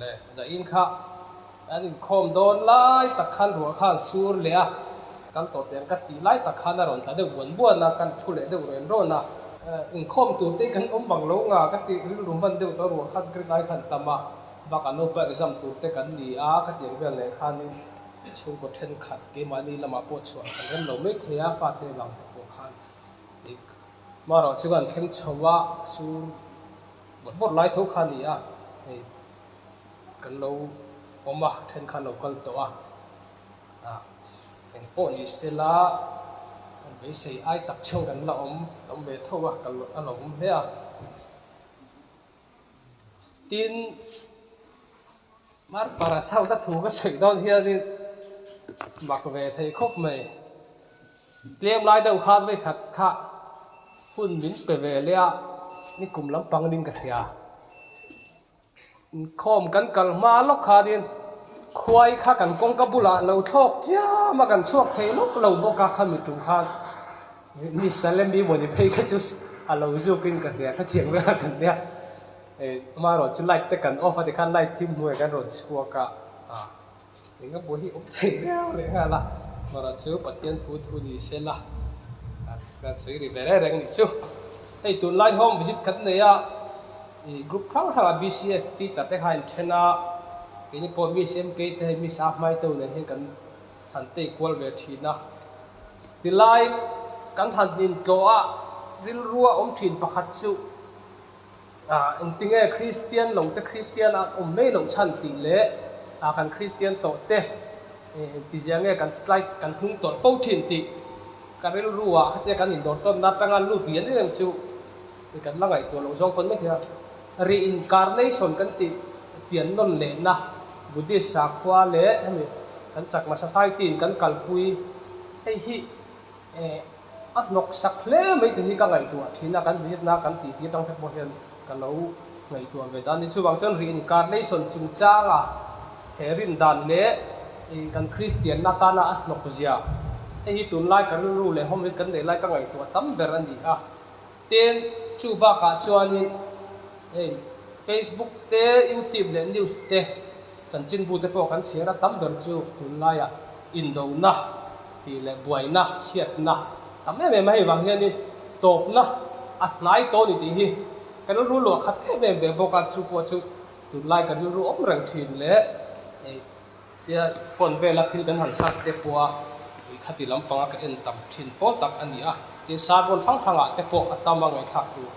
Le zain kha an inkhawm dawn lai tak khan ruah khan sur leh a, kal tawh teh ang ka tih lai tak khan a rawn tla deuh buan buan a, kan thu leh deuh ren rawn a. Inkhawm tur te kan awm bang lo nga ka tih rilru hman deuh tawh ruah khan rin ai khan tam a, bakah naupa exam tur te kan ni a ka tih ang vel nen khanin chhungkaw thenkhat keimahni lamah pawh chhuah kan rem lo mai thei a, fate vang te pawh khan Marawh chu kan thleng chho a, sur bawrh bawrh lai tho kha a ni a, hei kan lo awm a, then khan lo kal tawh a, ah eng pawh ni sela kan beisei ai tak chhung kan la awm awm ve tho a, ka a lo awm hle a. Tin, Marpara South a thu ka sawi dawn hianin mak ve thei khawp mai. Tlem lai deuh khan vei khat kha hun min pe ve leh a, ni kum lampang ding ka hria. Inkhawm kan kal hma lawk khanin khuai kha kan kawngka bulah lo thlawk chiam a, kan chhuak thei lawk lo bawk a, khami tum khan mi Salem-i mawni phei kha chu a lo zukin ka hria kha thiang vel a kan nia. Amaherawh chu light te kan off a tikhan light thim hnuaiah kan rawn chhuak a. Eng a pawh hi awm thei viau leh nghal a, mara chu Pathian thu thu ni se la, kan sawi ri ve reng reng nih chu. Hei tunlai home visit khat nei a, ih group hrang hrang a BCS teacher te kha in then a, keini pawh Miss MK te hei Miss Ahmai te nen hian kan han tei kual ve thin a. Tilai kan han intlawh a, rilrua awm thin pakhat chu. Engtinge Kristian lo te Kristian an awm mai loh chhan tih leh kan Kristian tawh te engtizia nge kan slide kan hnung tawlh fo thin tih ka rilru ah khatia kan indawr tawnna atanga lut lian em em chu kan la ngaihtuah loh zawng pawn mai thei a. Reincarnation kan tih pian nawn lehna Buddhist sakhua leh hemi kan chakma society in kan kalpui hei hi A hnawk sak hle mai te hi ka ngaihtuah thin a, kan visit na kan tih tir tang te pawh hian ka lo ngaihtuah ve dan a ni. Chuvang chuan reincarnation chungchanga he rin dan leh kan Kristian na tana a hnawk zia hei hi tunlai ka rilru leh home visit kan neih lai ka ngaihtuah tam ber a ni a. Tin, chu bakah chuanin hei Facebook te, YouTube leh news te, chanchinbu te pawh kan chhiar a tam ber chu tunlaiah indona tih leh buaina, chhiatna tam em em a hei vang hianin tawpna a hnai tawh a ni tih hi ka rilru luah khat em em ve bawk a, chu pawh chu tunlai ka rilru awm reng thin leh hei tia phone vela thil kan han search te pawh a khati lampanga ka en tam thin pawl tak a ni a, tin sermon hrang hrangah te pawh a tam a ngaihthlak tur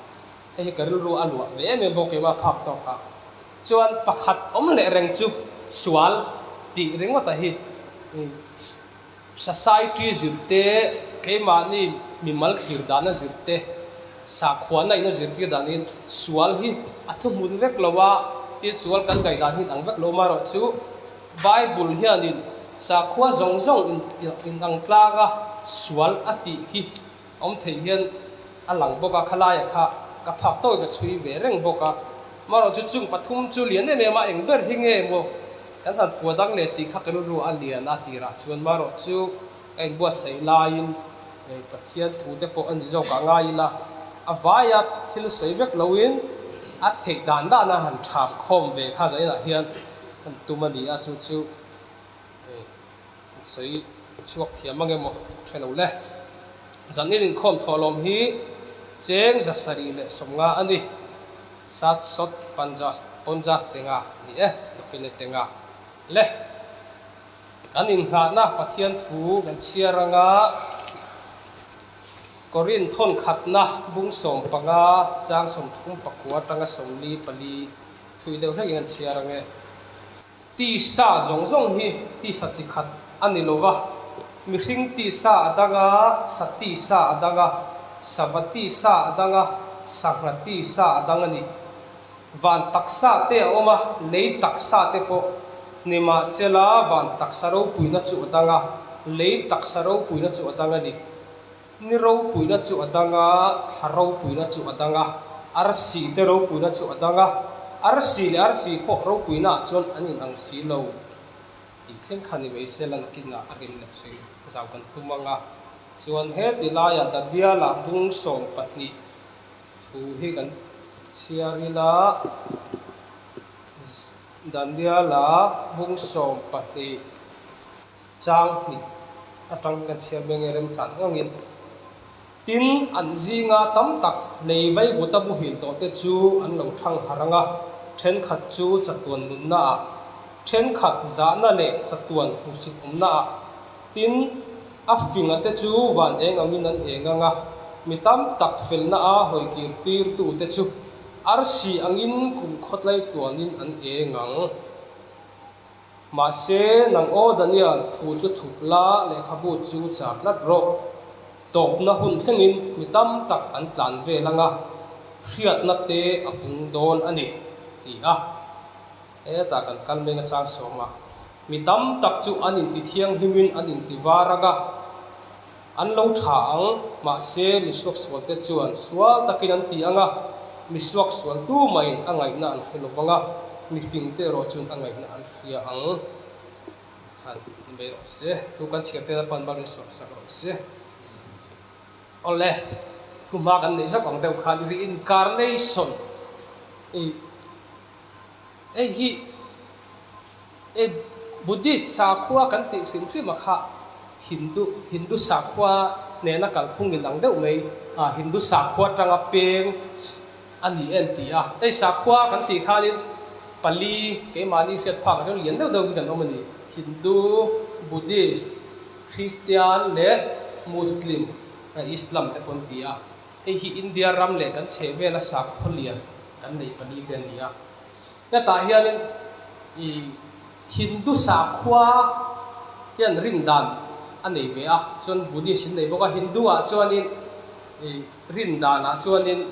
hei hi ka rilru a luah ve em em bawk em a phak tawk a. Chuan pakhat awm leh reng chu sual tih ringawt a hi society zirte, keimahni mimal thlir dana zirte, sakhuana ina zirtir danin sual hi a thuhmun vek lo a, tin sual kan ngaih dan hi inang vek lo amaherawh chu Bible hianin sakhua zawng zawng inang tlanga sual a tih hi awm theih hian a lang bawk a, khalaiah kha ka phak tawk ka chhui ve reng bawk a, marawh chu chung pathum chu lian em em a, eng ber hi nge maw kan han pua dang leh tih kha ka rilru a lian a tirah chuan marawh chu ka inbuatsaih laiin Pathian thu te pawh a ni zawk ah ngai ila a vaia thil sawi vek loin a theih dan dan a han tham khawm ve kha zainah hian han tum a ni a, chu chu Sawi chhuak thiam ang emaw hre lo le. Zanin inkhawm thawhlawm hi cheng 750 a ni. Sat sot panjas ponjas tenga ni e, lokene tenga le. Kan inngahna Pathian thu kan chhiar anga Korin thawn khatna bung 15 chang 34 atanga 44 thui deuh hlekin kan chhiar ang e. Tisa zawng zawng hi tisa chi khat a ni lo va, mihring tisa a dang a, sa tisa a dang a, sava tisa a dang a, sangha tisa a dang a ni. Van taksa te a awm a, lei taksa te pawh. Nimahsela, van taksa ropuina chu a dang a, lei taksa ropuina chu a dang a ni. Ni ropuina chu a dang a, thla ropuina chu a dang a, arsi te ropuina chu a dang a, arsi leh arsi pawh ropuina ah chuan an inang si lo tih thleng kha ni mai se la nakinah a rin leh sawi zau kan tum ang a. Chuan heti laiah Daniel-a bung 12 thu hi kan chhiar ila. Daniela bung 12 chang hnih atang kan chhiar mai nge remchan angin. Tin, an zinga tam tak lei vaivuta muhil tawhte chu an lo thang harh ang a, thenkhat chu chatuan nunnaah, thenkhat zahna leh chatuan hmuhsit awmnaah. Tin, a fingate chu van eng angin an eng ang a, mi tam tak felna a hawikir tirtute chu arsi angin kum khawtlai tluanin an eng ang. Mahse, nang aw Daniel, thu chu thup la, lehkhabu chu char tlat rawh. Tawpna hun thlengin mi tam tak an tlan vel ang a, hriatna te a pung dawn a ni, ti a. Hetah kan kal meng a chang sawm a, mi tam tak chu an inti thianghlimin an inti var ang a, an lo tha ang, mahse mi suaksualte chuan sual takin an ti ang a, mi suaksual tu mahin a ngaihna an hre lo vang a, mi fingte erawh chuan a ngaihna an hria ang. Han ni mai rawh se, thu kan chhiar te pan bak in sawm sak rawh se. Awle, thu hma kan neih zawk ang deuh khan reincarnation i hei hi hei Buddhist sakhua kan tih hrim hrim a kha Hindu Hindu sakhua nena kalphung in ang deuh mai a Hindu sakhua atanga peng A ni en ti a, hei sakhua kan tih khanin pali keimahni hriat phak ah chuan lian deuh deuh hi kan awm a ni, Hindu, Buddhist, Christian leh Muslim, Islam te pawh an ti a, hei hi India ram leh kan chhehvela sakhaw lian kan nei pali te an ni a. Hetah hianin ih Hindu sakhua hian rin dan a nei ve a, chuan Buddhist in nei bawk a, Hindu ah chuanin ih Rin danah chuanin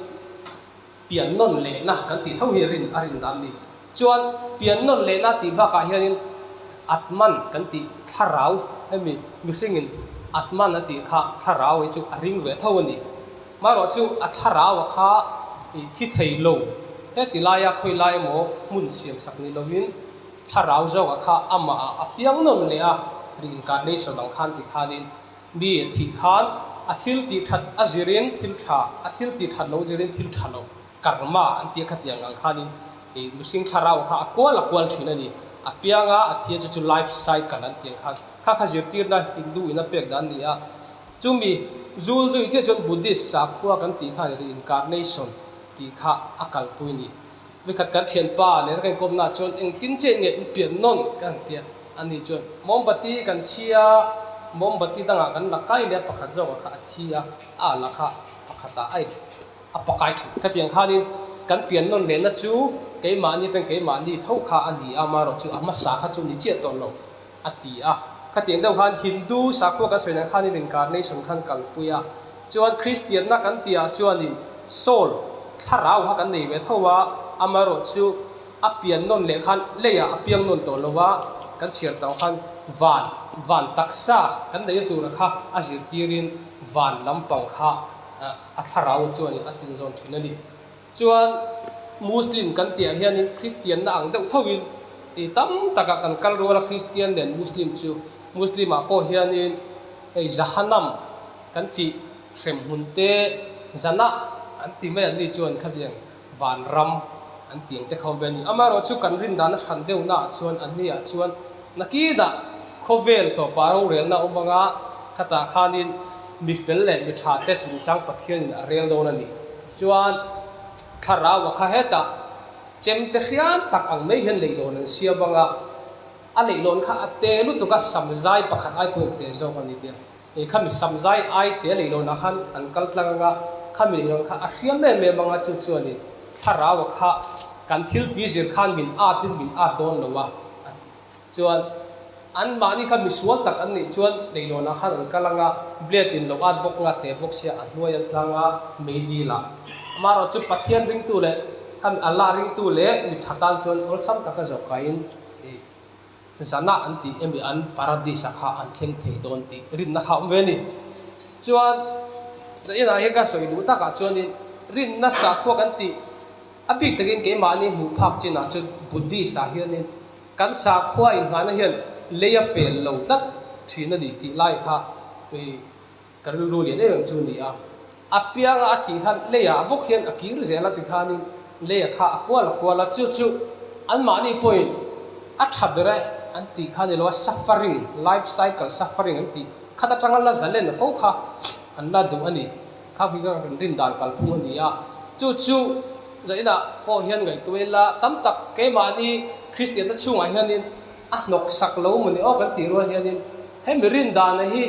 pian nawn lehna kan tih tho hi rin a rin dan a ni. Chuan pian nawn lehna tih bakah hianin Atman kan tih thlarau hemi mihringin Atman a tih kha thlarau hi chu a ring ve tho a ni. Marawh chu a thlarau-a kha ih thi thei lo heti laia khawi lai emaw hmun siam sak ni lovin thlarau zawkah kha amahah a piang nawn leh a, reincarnation ang khan ti khanin Mi a thih khan a thil tih that a zirin thil tha, a thil tih that lo zirin thil tha lo, karma an tia khatiang ang khanin ih mihring thlarau kha a kual a kual thin a ni. A pianga a thia chu chu life cycle an tih ang khan kha kha zirtirna Hindu in a pek dan a ni a. Chumi zul zui chiah chuan Buddhist sakhua kan tih khan reincarnation tih kha a kalpui a ni. Vikhat kan thianpa nen kan inkawmnaah chuan engtin che nge in pian nawn ka han ti a, ani chuan mawmbati kan chhi a, mawmbati dangah kan la kai leh a pakhat zawkah kha a thi a, a la kha pakhatah a in a pakai thin. Khatiang khanin kan pian nawn lehna chu keimahni atang keimahni tho kha a ni a, amaherawh chu a hmasa kha chu ni chiah tawh lo a ti a. Khatiang deuh khan Hindu sakhua kan sawi dan khanin reincarnation khan kalpui a. Chuan Kristianna kan tihah chuanin soul, thlarau kha kan nei ve tho a, amaherawh chu a pian nawn leh khan leiah a piang nawn tawh lo a, kan chhiar tawh khan van, van taksa kan neihna tura kha a zirtirin van lampang kha a thlarau chuanin a tinzawn thin a ni. Chuan Muslim kan tihah hianin Kristianna ang deuh thoin ti tam takah kan kal rual a Kristian nen Muslim chu. Muslim ah pawh hianin hei Jahannam kan tih hremhmun te Jannah an ti mai an ni chuan khatiang vanram an tih ang te kha awm ve a ni. Amaherawh chu kan rin dana hran deuhna ah chuan an ni ah chuan nakinah khawvel tawpa rorelna a awm anga khatah khanin mi fel leh mi tha te chungchang Pathianin a rel dawn a ni. Chuan thlarau a kha hetah chem te hriam tak ang mai hian leihlawn an siam ang a, a leihlawn kha a te lutuk a, samzai pakhat ai pawhin te zawk a ni tia. Hei khami samzai ai te leihlawnah khan an kal tlang ang a, khami leihlawn kha a hriam em em ang a, chu chuanin thlarau a kha kan thil ti zir khan min at in min at dawn lo a. Chuan anmahni kha misual tak an nih chuan leilawnah khan an kal ang a, blade in lo at bawk nga te bawk sia a hnuai an tlang a, mei dil ah. Amaherawh chu Pathian ringtu leh khami Allah ringtu leh mi tha tan chuan awlsam taka zawh kaiin ih zanah an tih emi an paradise ah kha an thleng thei dawn tih rinna kha a awm ve a ni. Chuan zainah hian ka sawi duh takah chuanin rinna sakhua kan tih a bik takin keimahni hmuh phak chinah chuan Buddhist ah hianin Kan sakhua inngahna hian lei a pel lo tlat thin a ni tih lai kha kei ka rilru lian em em chu a ni a. A pianga a thih khan leiah bawk hian a kir zel a tikhanin leia kha a kual a kual a, chu chu anmahni pawhin a tha ber e an tih kha a ni lo a, suffering, life cycle suffering an tih khat atanga la zalen fo kha an la duh a ni. Kha khi ka kan rin dan kalphung a ni a, chu chu zainah pawh hian ngaihtuah ila tam tak keimahni Kristianna chhungah hianin a hnawk sak lo maw ni aw kan tih rual hianin hemi rin dana hi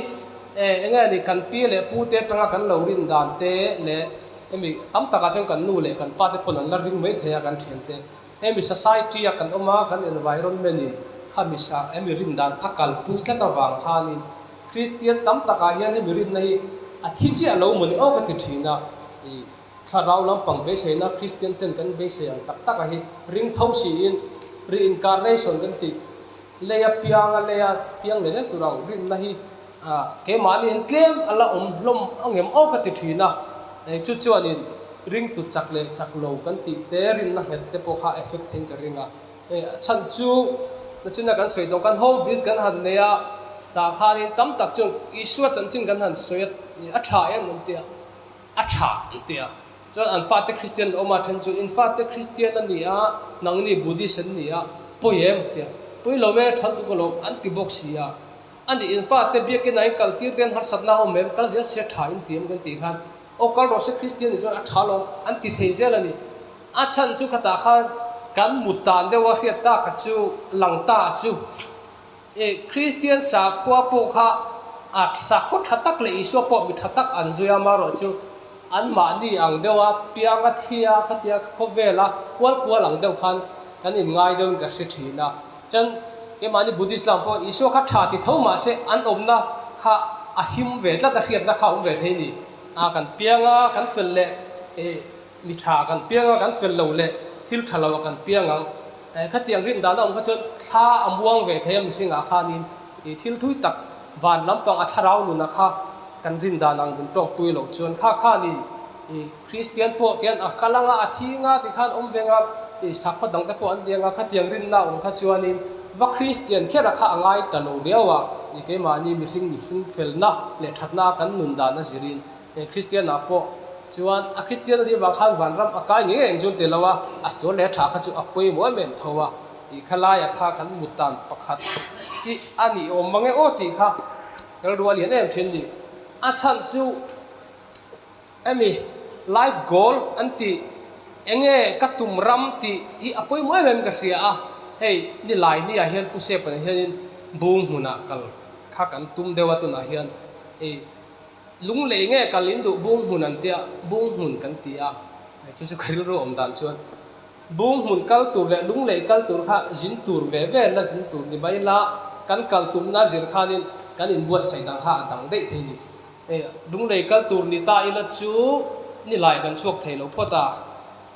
eng nge ni kan pi leh pu te atanga kan lo rin dan te leh hemi tam takah chuan kan nu leh kan pa te pawn an la ring mai thei a kan thian te hemi society a kan awm a kan environment in khami sa hemi rin dan a kalpui tlat avang khanin Kristian tam takah hian hemi rinna hi a thi chiah lo maw ni aw ka ti thin a i Thlarau lampang beiseina Kristian ten kan beisei ang tak tak a hi ring tho siin reincarnation kan tih leia pianga leia piang leh zel tur ang rinna hi keimahni hian tlem a la awm hlawm angem aw ka ti thin a, chu chuanin ringtu chak leh chak lo kan tih te rinna nghet te pawh kha effect theiin ka ring a, a chhan chu nachina kan sawi tawh kan home visit kan han nei a tah khanin tam tak chuan Isua chanchin kan han sawi a a tha em an ti a. A tha an ti a. Chuan an fate Kristian la awm a, then chu in fate Kristian a ni a, nangni Buddhist an ni a, pawi em an ti a. Pawi lo e, tha tuk alawm an ti bawk si a. A nih in fate biakina in kal tir te hian harsatna a awm em, kal zel sia tha in ti em kan tih khan, aw kal rawh se Kristian nih chuan a tha alawm an ti thei zel a ni. A chhan chu khatah khan kan mut dan deuh a hriat tak a chu lang ta a chu. E Kristian sakhua pawh kha a sakhaw tha tak leh Isua pawh mi tha tak an zui a, amaherawh chu anmahni ang deuha pianga thia khatia khawvela kual kual ang deuh khan kan inngai deuhin ka hre thin a. Chuan keimahni Buddhist lam pawh Isua kha tha ti tho mahse an awmna kha a him ve tlat a hriatna kha a awm ve thei a ni. A kan pianga kan fel leh e mi tha kan pianga kan fel lo leh thil tha lo a kan piang ang. Khatiang rin dan a awm kha chuan thla a muang ve thei a mihringah khanin ih thil thui tak van lampang a thlarau nuna kha kan rin dan ang min tawk pui loh chuan kha khanin ih Kristian pawh tian a kal anga a thi nga ti khan awm ve nga ih sakhaw dang te pawh an ti anga khatiang rinna a awm kha chuanin va Kristian kher a kha a ngai ta lo riau a ih keimahni mihring mihring felna leh thatna a kan nun dan a zirin He Kristianah pawh chuan a Kristian a nih avang khan vanram a kai ngei eng chuan ti lo a, a sual leh tha kha chu a pawimawh em em tho a, tih kha laiah kha kan mut dan pakhat hi a nih awm mang e aw tih kha rilru a lian em thin ni. A chhan chu emi life goal an tih enge ka tum ram tih hi a pawimawh em em ka hria a, hei nilai niah hian Pu Sepa nen hianin bung hmunah kal kha kan tum deuh a tunah hian hei Lunglei nge kal in duh bung hmun an tia, bung hmun kan ti a, chu chu ka rilru awm dan chuan bung hmun kal tur leh lunglei kal tur kha zin tur ve ve la zin tur ni mai la, kan kal tumna zir khanin kan inbuatsaih dan kha a dang daih thei ni. Hei lunglei kal tur ni ta ila chu nilai kan chhuak thei lo phawt a,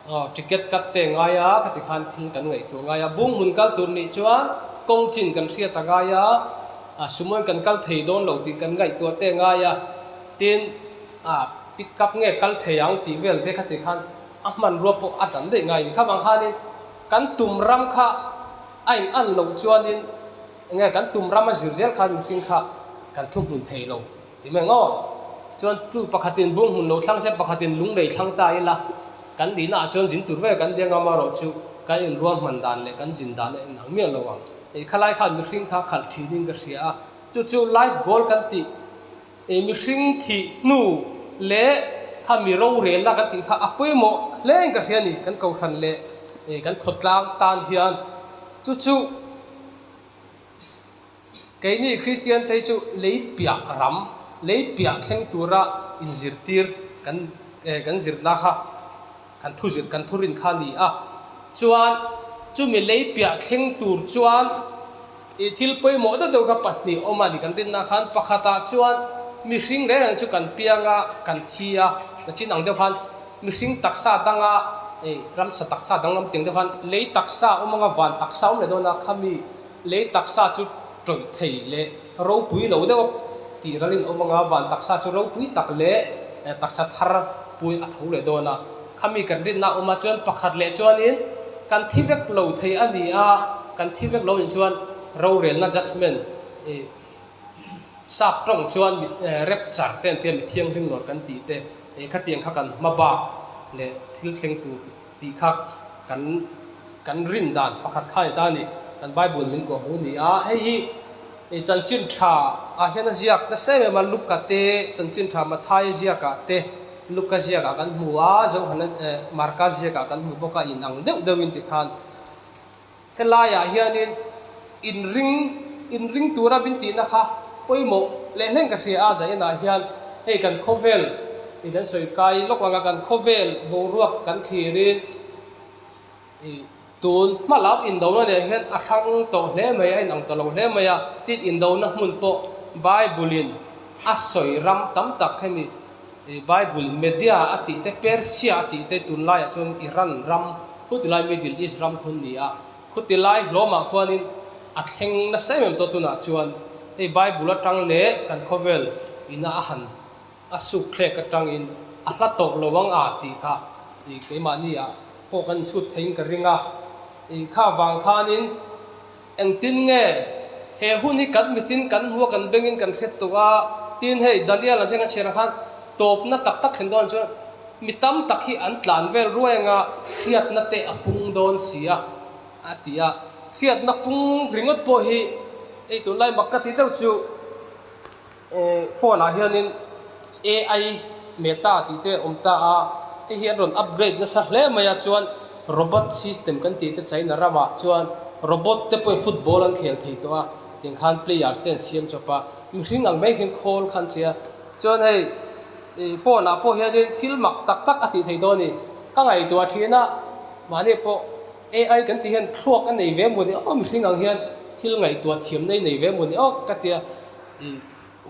aw ticket cut te ngai a khati khan thil kan ngaihtuah ngai a, bung hmun kal tur nih chuan kawng chin kan hriat a ngai a, A sumawi kan kal thei dawn lo tih kan ngaihtuah te ngai a, tin a pick up nge kal thei ang tih vel te kha ti khan a hmanrua pawh a dan daih ngai a ni. Kha vang khanin kan tum ram kha a in an loh chuanin enge kan tum ram a zir zel khan mihring kha kan thuhmun thei lo ti mai ang aw. Chuan tu pakhatin bung hmun lo thlang se pakhatin lung lei thlang ta ila kan nihna ah chuan zin tur vel kan deng a amaherawhchu kan inruahman dan leh kan zin dan a inang miah lo ang. Hei khalai khan mihring kha khalh thinin ka hria a, chu chu life goal kan tih, ih mihring thih hnu leh kha mi rorelna kan tih kha a pawimawh hle in ka hria a ni, kan kohhran leh ih kan khawtlang tan hian. Chu chu keini Kristian te hi chu lei piah ram, lei piah thleng tura inzirtir kan kan zirna kha Kan thu zir kan thurin kha a ni a, chuan chumi lei piah thleng tur chuan ih thil pawimawh deuh deuh kha pahnih awm a ni kan rinna khan pakhatah chuan mihring reng reng chu kan piang a, kan thi a, nachin ang deuh khan mihring taksa danga ih ramsa taksa danglam tiang deuh khan lei taksa awm anga van taksa awm leh dawn a, khami lei taksa chu tawih thei leh ropui lo deuh a tih ralin awm anga van taksa chu ropui tak leh taksa thar puin a tho leh dawn a, khami kan rinna a awm a chuan pakhat leh chuanin kan thi vek lo thei a ni a, kan thi vek lo nih chuan rorelna judgement ih sap tawng chuan rapture te an tia mi thianghlim lawr kan tih te ih khatiang kha kan hma bak leh thil thleng tur tih kha kan kan rin dan pakhat kha a ni ta a ni. kan Bible min kawh hmu ni a, hei hi chanchin tha ah hian a ziak nasa em em a, Luka te chanchin tha Mathaia ziak ah te Luka ziak ah kan hmu a, Johana Marka ziak ah kan hmu bawk a, in ang deuh deuh in tikhan Helaiah hianin inring inring tura min tihna kha pawimawh leh hleng ka hria a, Zainah hian hei kan khawvel i kan sawi kai lawk ang a, kan khawvel boruak kan thlirin i tun hma lam indona leh hian a hrang tawh hle mai, a inang tawh lo hle mai a, tin indona hmun pawh Bible-in a sawi ram tam tak hemi Bible Media a tih te, Persia a tih te tunlaiah chuan Iran ram, khutilai Middle East ram hun ni a, khutilai hlawmah khuanin a thleng nasa em em tawh tunah chuan hei Bible atang leh kan khawvel ina a han a suk thlek atangin a hla tawh lo ang a tih kha i keimahni ah pawh kan inchhut theiin ka ring a, i kha vang khanin Engtin nge he hun hi kan mitin kan hmu a, kan bengin kan hret tawh a, tin hei Daniel an cheng a chhiar ang khan tawpna tak tak thlen dawn chuan mi tam tak hi an tlan vel ruai anga hriatna te a pung dawn si a, a ti a. Hriatna pung ringawt pawh hi hei tunlai mak ka ti deuh chu phone ah hianin AI Meta tih te a awm ta a, hei hi an rawn upgrade nasa hle mai a, chuan robot system kan tih te China ramah chuan robot te pawhin football an khel thei tawh a, tiang khan players te an siam chawp a, mihring ang mai hian khawl kha an che a, chuan hei phone ah pawh hianin thil mak tak tak a tih theih dawn a ni, ka ngaihtuah thin a, mahni pawh AI kan tih hian thluak a nei ve maw ni aw, mihring ang hian thil ngaihtuah thiamna i nei ve maw ni aw ka tia.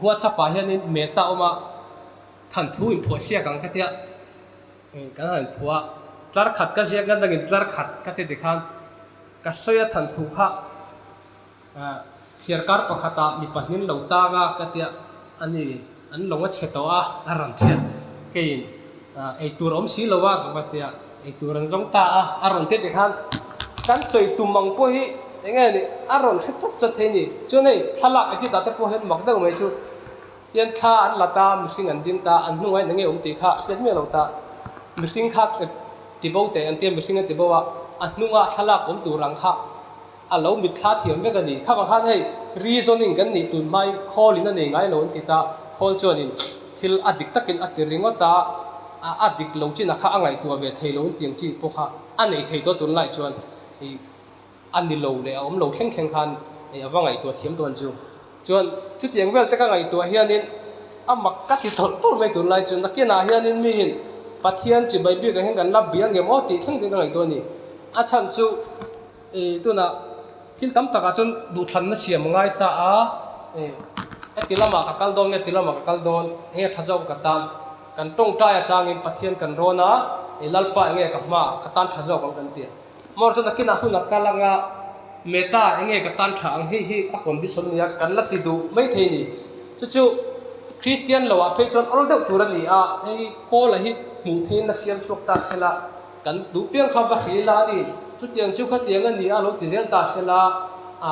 WhatsApp ah hianin Meta awm a, than thu in phuah siak ang ka tia, kan han phuah a, tlar khat ka ziak ngat dangin tlar khat ka ti tikhan ka sawi a than thu kha thliar kar pakhatah mi pahnin lo tang a ka tia, ani an lawng a chhe tawh a, a rawn thiat keiin eitur a awm si lo a ka va tia, eitur an zawng ta a, a rawn ti tikhan kan sawi tum ang pawh hi eng nge ni a rawn hre chat chat thei ni. Chuan hei thlalak edit ah te pawh hian mak deuh mai chu tian thla an la ta, mihring an ding ta, an hnungah hian eng nge awm tih kha hriat miah lo ta, mihring kha ti bo teh an tia mihring a ti bo a, a hnunga thlalak awm tur ang kha a lo mitthla thiam vek a ni. Kha vang khan hei reasoning kan nih tun hmain khawl in a nei ngai lo an ti ta, khawl chuanin thil a dik takin a ti ringawt a, a dik lo chin a kha a ngaihtuah ve thei lo an ti ang chi pawh kha a nei thei tawh tunlai chuan i a ni lo leh a awm lo thleng thleng khan a va ngaihtuah thiam dawn chu. Chuan chutiang vel te ka ngaihtuah hianin a mak ka ti tawlh tawlh mai tunlai chu nakinah hianin miin Pathian chibai bikah hian kan la bia ngem aw tih thleng thleng ka ngaihtuah a ni. A chhan chu I tunah thil tam takah chuan duhthlanna siam a ngai ta a, i heti lamah ka kal dawn nge ti lamah ka kal dawn, enge tha zawk ka tan, kan tawngtai atangin Pathian kan rawn a, i Lalpa enge ka hmaah ka tan tha zawk ang kan ti a. Mawr chuan nakinah hun a kal anga Meta enge ka tan tha ang hei hi a condition a nia kan la ti duh mai thei a ni. Chu chu Kristian loah phei chuan awl deuh tur a ni a, hei khawl a hi hmuh theihin la siam chhuak ta sela, Kan duh piang kha va hril a ni. Chutiang chu khatiang a ni a lo ti zel ta se la, a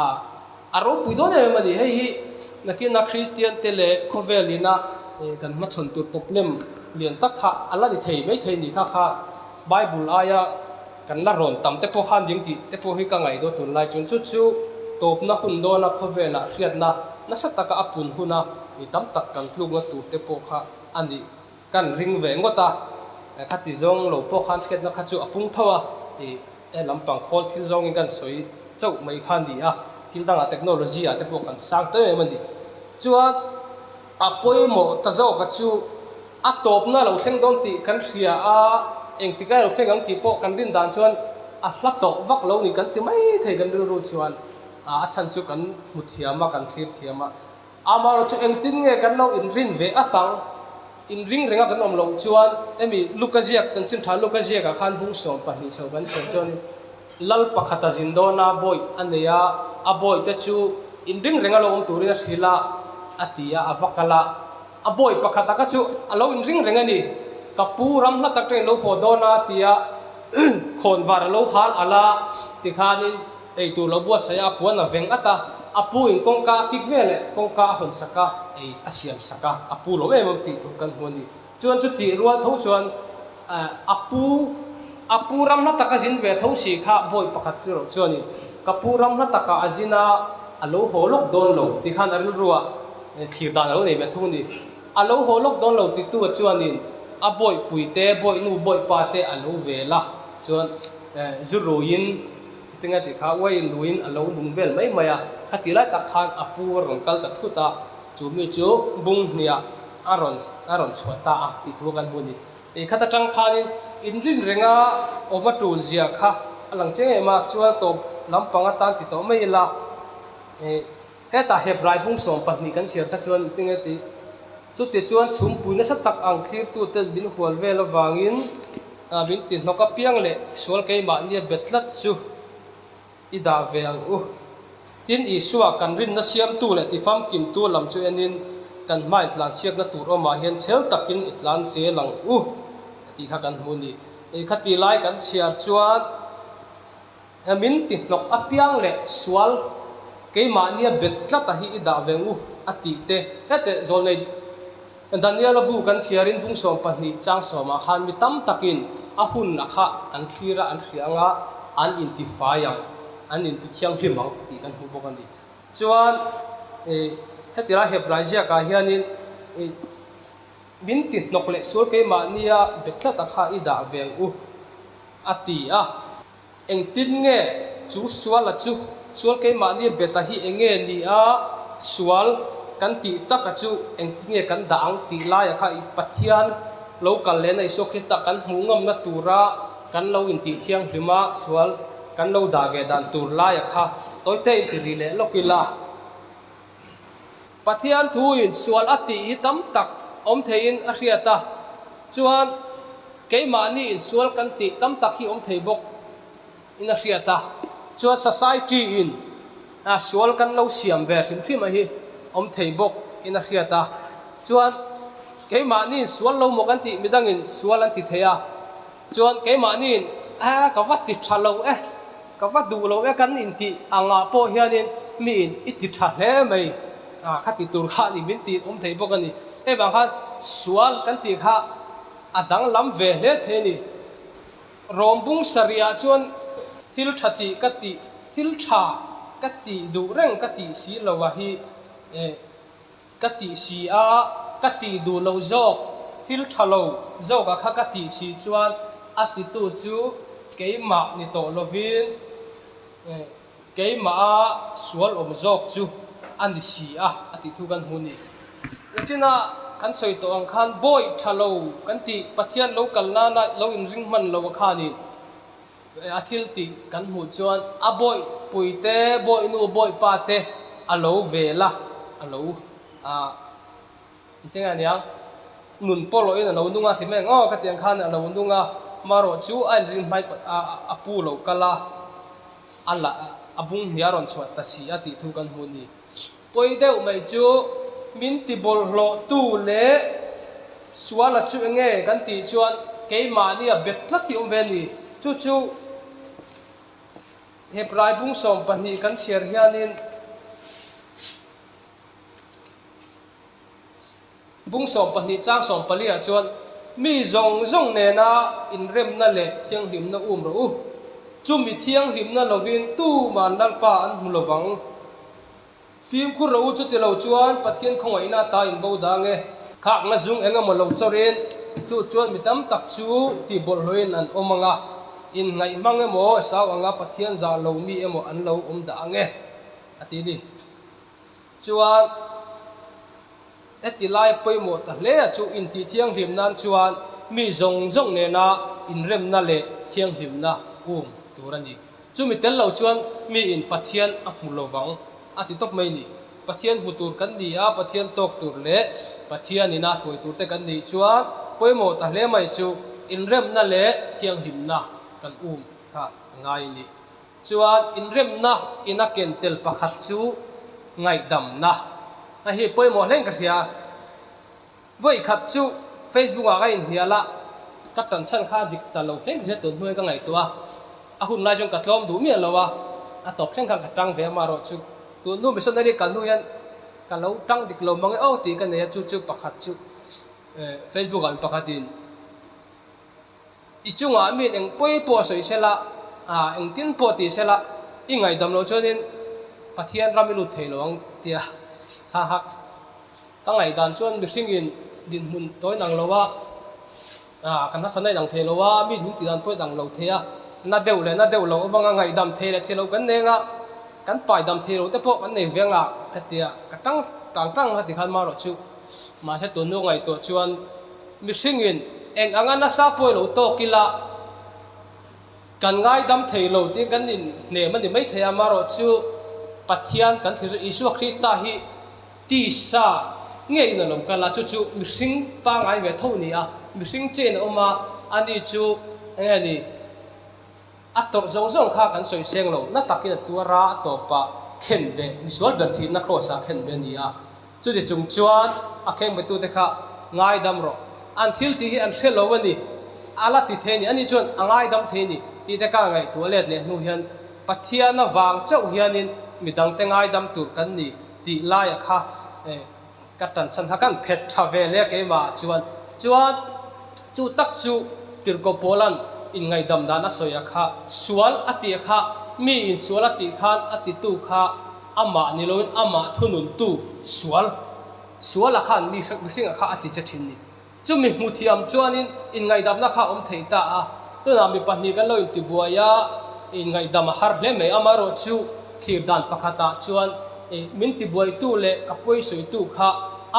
a ropui dawn em em a ni. Hei hi nakina Kristian te leh khawvel ina kan hmachhawn tur problem lian tak kha a la ni thei mai thei ni kha kha Bible aia kan la rawn tam te pawh khan ding tih te pawh hi ka ngaih dawn tunlai chuan chu chu tawpna hun dawna khawvelah hriatna nasa taka a pun huna mi tam tak kan tlukna tur te pawh kha a nih Kan ring ve ngawt a, khati zawng lo pawh khan hriatna kha chu a pung tho a, i he lampang khawl thil zawngin kan sawi chauh mai kha a ni a, thil dangah technology ah te pawh kan sang tawh em em a ni. Chuan a pawimawh ta zawka chu a tawpna lo thleng dawn tih kan hria a, engtik lai lo thleng ang tih pawh kan rin dan chuan a hla tawh vak lo ni kan ti mai thei kan rilru chuan a chhan chu kan hmu thiam a, kan thlir thiam a. Amaherawhchu engtin nge kan lo inrin ve at ang? Inring renga kan awm loh chuan hemi Luka ziak, chanchin tha Luka ziakah khan bung 12 chho kan chhiar chuan Lal pakhat a zin dawn a, bawi a nei a, a bawihte chu inring renga lo awm turin a hrilh a, a ti a, a va kal a. A bawi pakhat a kha chu a lo inring reng a ni, ka pu ram hla tak tangin lo haw dawn a, ti a, khawnvar a lo hal alh a, tikhanin Ei tur lo buatsaih a, a puan a veng at a, a pu in kawngka a kik ve leh kawngka a hawn sak a, ei a siam sak a, a pu lo em em tih tur kan hmu a ni. Chuan chutih rual tho chuan a pu a pu ram hla taka zin ve tho si kha bawi pakhat chu erawh chuanin Ka pu ram hla takah a zin a, a lo haw lawk dawn lo ti khan a rilruah thlir dan a lo nei ve thung a ni. A lo haw lawk dawn lo titu a chuanin a bawihpui te, bawihnu, bawihpa te a lo vel a, chuan zu ruiin tinge tih kha uaiin luiin a lo nung vel mai mai a, khati lai tak khan a pu a rawn kal ta thut a, chu mi chu bung hniah a rawn a rawn chhuah ta a tih thu kan hmu a ni. Khat atang khanin inrin renga awm a tul zia kha a lang chiang em a, chuan tawp lampang atan ti tawh mai ila. Hetah Hebrai bung 12 kan chhiar kha chuan tinge tih? Chuti chuan chhumpui nasa tak ang thlirtute min hual vel avangin min ti hnawk apiang leh sual keimahnia bet tlat chu i dah ve ang u. Tin, Isua kan rinna siamtu leh tifamkimtu lam chu enin kan hmain tlansiakna tur awmah hian chhel takin i tlan zel ang u tih kha kan hmu a ni. Khati lai kan chhiar chuan Min ti hnawk apiang leh sual keimahnia bet tlata hi i dah ve u a tih te. Hete zawlnei Daniela bu kan chhiarin bung 12 chang sawmah khan mi tam takin a hun a kha an thlir a, an hria anga an intifai ang, an intithianghlim ang tih kan hmu bawk a ni. Chuan heti lai Hebrai ziakah hianin min ti hnawk leh sual keimahnia bet tlata kha i dah ve ang u a ti a. Engtin nge chu suala chu sual keimahni beta hi enge ni a, sual kan tih taka chu engtin nge kan dah ang tih laia kha i Pathian lo kal lehna Isua Krista kan hmuh ngamna tura kan lo intih thianghlim a, sual kan lo dah ve dan tur laia kha tawite inti ri leh lawk ila. Pathian thuin sual a tih hi tam tak awm theiin a hriat a, chuan keimahni insual kan tih tam tak hi awm thei bawk in a hriat a, chuan society in sual kan lo siam ve hrim hrim a hi awm thei bawk in a hriat a, chuan keimahni insual lo maw kan tih midangin sual an ti thei a. Chuan keimahniin, A, ka va ti tha lo e, ka va duh lo e kan intih angah pawh hianin miin i ti tha hle mai, a, kha ti tur kha a ni min tih awm thei bawk a ni. Hei vang khan sual kan tih kha a danglam ve hle thei a ni. Rawm bung sarihah chuan thil tha tih ka tih, thil tha ka tih duh reng ka tih si lo a hi, e, Ka tih si a, ka tih duh loh zawk, thil tha lo zawk a kha ka tih si chuan a titu chu keimah ni tawh lovin keimah a sual awm zawk chu a ni si a, a tih thu kan hmu a ni. Nichina kan sawi tawh ang khan bawi tha lo kan tih Pathian lo kal nana lo inring hman lo a khanin A thil tih kan hmuh chuan a bawihpui te, bawihnu, bawihpa te a lo vel a, a lo ah engtin nge aniang nun pawlawhin a lo nung a ti mai ang aw ka tih ang khan a lo nung a, marawh chu a inrin hmai a pu lo kal a, a la a bung hniah a rawn chhuah ta si a tih thu kan hmu a ni. Pawi deuh mai chu min ti bawlhhlawhtu leh suala chu enge kan tih chuan keimahni a bet tlat tih awm ve a ni. Chu chu Hebrai bung 12 kan chhiar hianin Bung 12 chang 14 ah chuan mi zawng zawng nena inremna leh thianghlimna um rawh u. Chumi thianghlimna lovin tuman Lalpa an hmu lovang. Fimkhur rawh u chuti lo chuan Pathian khawngaihna ata in bo dang e. Khakna zung eng emaw lo chawrin chu chuan mi tam tak chu tih bawlhhlawhin an awm ang a, inngaih hmang emaw sau anga Pathian zah lo mi emaw an lo awm dah ang e, a ti ni. Chuan heti lai pawimawh ta hle a chu intih thianghlim nan chuan mi zawng zawng nena inremna leh thianghlimna um tur a ni. Chumi tel lo chuan miin Pathian a hmu lo vang a ti tawp mai ni. Pathian hmu tur kan ni a, Pathian tawk tur leh Pathian ina hruai tur te kan nih chuan pawimawh ta hle mai chu inremna leh thianghlimna kan um kha a ngai a ni. Chuan inremna ina ken tel pakhat chu ngaihdamna a hi pawimawh hleng ka hria. Vawi khat chu Facebook ah ka inhnial a, ka tan chhan kha dik ta lo hleng ka hria tun hnuai ka ngaihtuah a, a hun lai chuan ka tlawm duh miah lo a, a tawp thleng khan ka tang ve a marawh chu tun hnu missionary kal hnu hian ka lo tang dik lo mang e aw tih ka nei a, chu chu pakhat chu Facebook ah mi pakhatin I chungah miin eng pawi pawh sawi sela, engtin pawh ti sela. I ngaihdam loh chuanin Pathian ram i lut thei lo ang tia ha ha. Ka ngaihdan chuan mihringin dinhmun tawi nang lo a, kan hnasan a inang thei lo a, mi min tihdan pawh a inang lo thei a, na deuh leh na deuh lo awm anga ngaihdam thei leh thei lo kan neng a, kan paidam thei lo te pawh kan nei ve anga ka tia ka tang tang tang a tikhan marawh chu mahse tun hnu ngaihtuah chuan mihringin eng anga nasa pawh i lo tawk ila, Kan ngaidam thei lo tih kan inhnem a ni mai thei a, amaherawhchu Pathian kan thil chu Isua Krista hi tisa ngeiin a lo kal a, chu chu mihring pangngai ve tho a ni a, mihring chain a awm a, ani chu eng nge ni, a tawrh zawng zawng kha kan sawi seng lo, na takin a tuar a, a tawpah khenbeh, misual ber thihna kraws ah khenbeh a ni a. Chuti chung chuan a khengbetute kha ngaidam rawh. An thil tih hi an hre lo a ni. A la ti thei a ni. Ani chuan a ngaidam thei a ni tih te ka ngaihtuah let leh hnu hian Pathiana vang chauh hianin midangte ngaidam tur kan ni tih laia kha ka tan chhan kha kan phet tha ve leh a keimah ah chuan. Chuan chu tak chu Tirhkoh Paula'n inngaidam dan a sawi a kha sual a tih a kha mi insual a tih khan a titu kha Amah ni loin amah thununtu sual, suala khan mi mihringa kha a ti che thin ni. Chumi hmu thiam chuanin inngaihdamna kha a awm thei ta a. Tunah mi pahnih kan lo intibuai a, inngaihdam a har hle mai. Amaherawhchu thlir dan pakhatah chuan min tibuaitu leh ka pawisawitu kha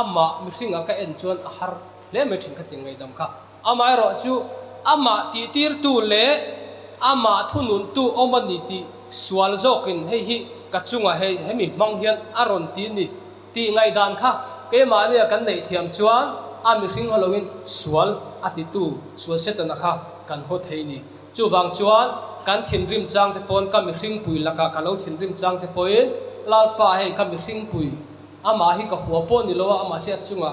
amah mihringa ka en chuan a har hle mai thin ka ti ngaihdam kha. Amaherawhchu, amah tihtirtu leh amah thununtu awm a ni tih sual zawkin hei hi ka chungah hei hemi hmang hian a rawn ti ni tih ngaihdan kha keimahnia kan neih thiam chuan a mihring haw loin sual a titu sual Setana kha kan haw thei ni. Chuvang chuan kan thinrim chang te pawn ka mihringpui lakah ka lo thinrim chang te pawhin Lalpa hei ka mihringpui Amah hi ka hua pawh ni lo a, amah se a chungah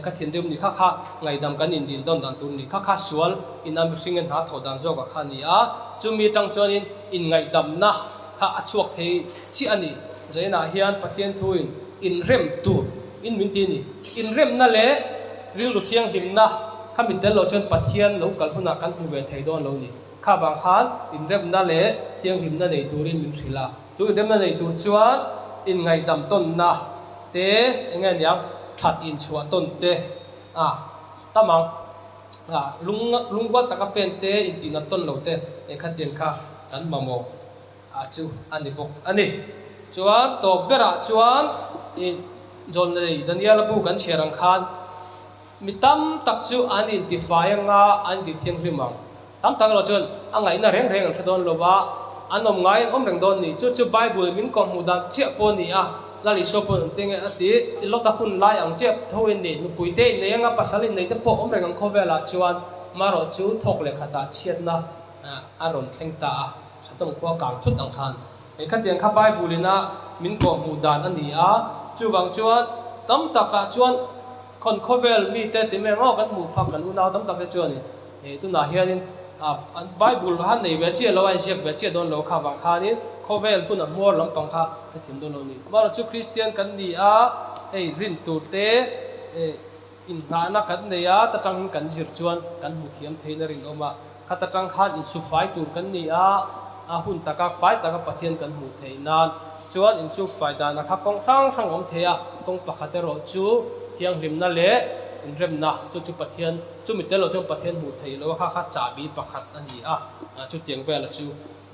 ka thinrim ni kha kha ngaihdam kan indil dawn dan tur ni kha kha sual ina mihring in hna thawh dan zawk ah kha a ni a, chumi atang chuanin inngaihdamna kha a chhuak thei chiah a ni. Zainah hian Pathian thuin inrem tur in min ti a ni. Inremna leh rilru thianghlimna kha mit tel loh chuan Pathian lo kal hunah kan hmu ve thei dawn lo ni. Kha vang khan inremna leh thianghlimna nei turin min hrilh a. Chu inremna nei tur chuan inngaihdam tawnna te, eng nge niang, that inchhuah tawn te a tam ang. A lung lungrual taka pen te, intihnat tawn lo te eng khatiang kha kan mamawh a chu a ni bawk a ni. Chuan tawp berah chuan i Zawnlei Daniela bu kan chhiar ang khan Mi tam tak chu an intifai anga an intithianghlim ang. Tam tak erawh chuan a ngaihna reng reng an hre dawn lo va, an awm ngai an awm reng dawn ni. Chu chu Bible min kawhhmuh dan chiah pawh a ni a, Lal Isua pawh an ti nge a ti. Lota hun lai ang chiah tho in ni. Nupui te innei anga pasal innei te pawh awm reng ang khawvelah chuan marawh chu thawk leh khatah chhiatna a rawn thleng ta a, Sodom khua kang thut ang khan. Hei khatiang kha Bible ina min kawhhmuh dan a ni a, chuvang chuan tam takah chuan Khawn khawvel mite ti mai ang aw kan hmuh phak kan unau tam tak te chuan i tunah hianin an Bible kha nei ve chiah lo a inziak ve chiah dawn lo kha vang khanin khawvel hun a hmuar lampang kha ka thiam dawn lo ni. Amaherawh chu Kristian kan ni a, hei rin tur te inngahna kan nei a, ta tangin kan zir chuan kan hmu thiam theiin a rinawm a, kha ta tang khan insu fai tur kan ni a, a hun taka fai taka Pathian kan hmuh theih nan. Chuan insuk fai danah kha kawng hrang hrang awm thei a, kawng pakhat erawh chu thianghlimna leh inremna, chu chu Pathian, chumi tel loh chuan Pathian hmuh theih loh a kha kha chahbi pakhat a ni a, chutiang vela chu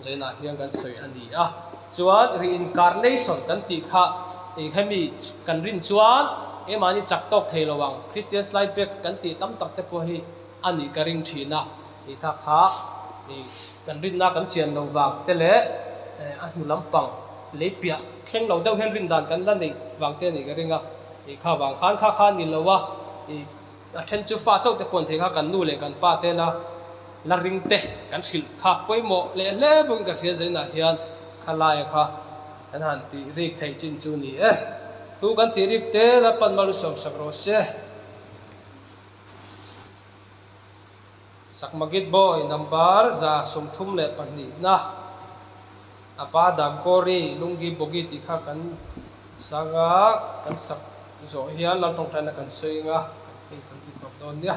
zainah hian kan sawi a ni a. Chuan reincarnation kan tih kha ih hemi kan rin chuan keimahni chak tawk thei lo ang, Christian slide back kan tih tam tak te pawh hi a nih ka ring thin a, ih kha kha ih kan rinna kan chian lo vang te leh a hnu lampang lei piah thleng lo deuh hian rin dan kan la neih vang te a nih ka ring a, ih kha vang khan kha kha a ni lo a, ih a then chu fa chauh te pawh an thei kha kan nu leh kan pa te la la ring te kan hrilh kha pawimawh leh hle bawkin ka hria zainah hian kha laia kha kan han tih rik theih chin chu ni e, thu kan tih rik te la pan mal u sawmsak rawh se. Sakmagit Boy number 32 na Apa Dagori Lungi Bogi tih kha kan sang a, kan sak zawh hian Laltawngtaina kan sawi anga, hei kan ti tawp dawn nia.